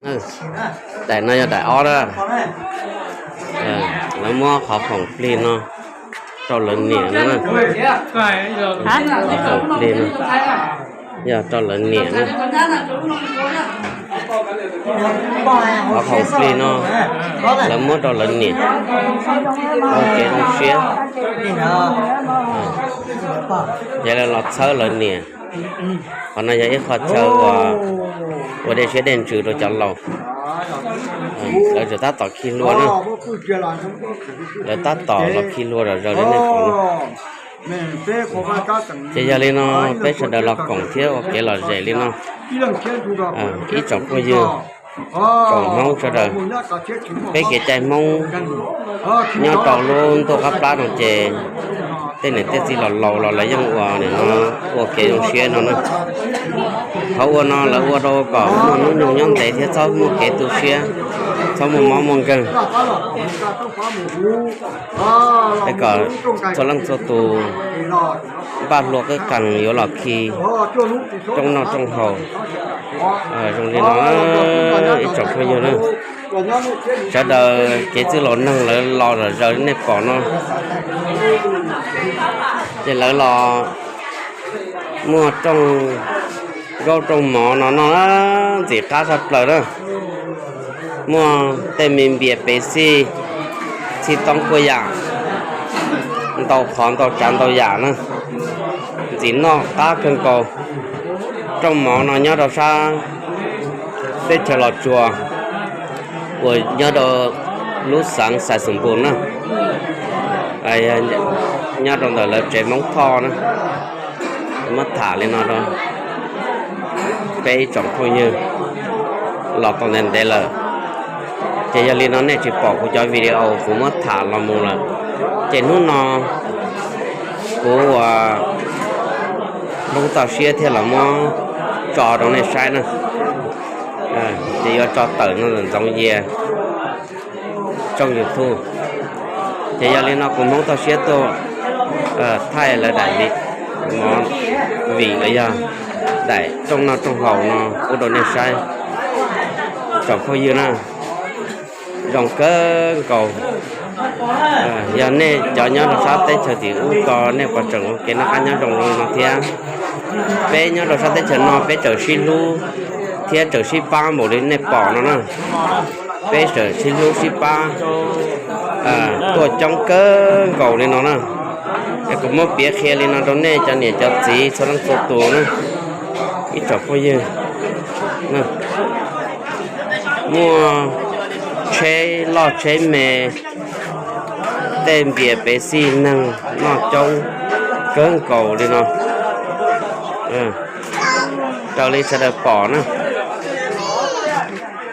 Daim no yog daim ob na. Lawv muab qhov khoom plig no rau lawv niam no na. Qhov khoom plig no yog rau lawv niam na. Qhov khoom plig no lawv muab rau lawv niam ua kev zoo siab. Ces lawv los txhawb lawv niam. Qhov no yog ib qho chaw uas ua dej siab dej ntsws rau cov laus. Lawv tseem tab tom khi hlua na. Lawv tab tom los khi hlua zom zaws li nej pom no. Ces yog li no peb sawv daws los koom thiab ua kev lom zem li no. Ib tsoom phooj ywg, tsoom Hmoob sawv daws, peb kev cai Hmoob nyob rau lub ntuj qab plab no ces tej niam tej txiv los laus los lawv yeej ua nim no ua kev zoo siab no na. Qhov ua no lawv ua rau kom muaj hnub nyoog nyob ntev thiab txhob muaj kev tu siab, txhob muaj mob muaj nkeeg. Es kom txhua leej txhua tus npaj hlua qwb qees yuav los khi rooj noj rooj haus zoo li no. Ib tsoom phooj ywg na, sawv daws kev txwj laus neeg lawv los zom zaws li nej pom no. Ces lawv los muaj rooj nkaub rooj mov no noj ntxim qab tshaj plaws na. Muaj tej me npias pev xij, txhij toob kuaj yam, ntau qhov ntau tsav ntau yam na, ntxim noj qab kawg nkaus. Rooj mov no nyob rau sab teb chaws Los Tsuas uas nyob rau lub xeev Xais Xoom Npus na, nyob rau ntawm lawv tsev Hmoob Thoj na. Muab tham li no rau peb ib tsoom phooj ywg los tau ntev ntev lawm. Ces yog li no nej tsis pom kuv cov video kuv muab tham los mus lawm, ces hnub no kuv ua Hmoob Toj Siab thiaj los muab tso rau nej saib na. Ces yuav tso tawm no ntxoov yias tshooj YouTube. Ces yog li no kuv Hmoob Toj Siab tuaj thaij lawv daim mov vim los yog daim rooj noj rooj haus no pub rau nej saib. Tsoom phooj ywg na, zoo kawg nkaus. Yog nej cov nyob rau sab teb chaws tim ub ko nej puas tseem ua kev noj qab nyob zoo li no thiab? Peb nyob rau sab teb chaws no peb tseem sib hlub thiab tseem sib pab npaum li nej pom no na. Peb tseem sib hlub sib pab tuaj coob kawg nkaus li no na. Es kuv muab piav qhia li no rau nej cov niam cov txiv txhua leej txhua tus na, ib tsoom phooj ywg. Muaj tsheb loj tsheb me, tej npias pev xij neeg noj coob kawg nkaus li no raws li sawv daws pom na.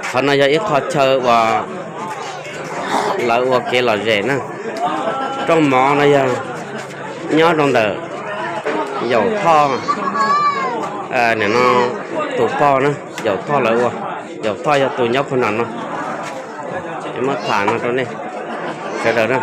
Qhov no yog ib qho chaw uas lawv ua kev lom zem na. Rooj mov no yog nyob rau ntawm Yaum Thoj, nim no tus pog na, Yaum Thoj lawv ua. Yaum Thoj yog tus nyob puag nram no. Muab tham no rau nej sawv daws na.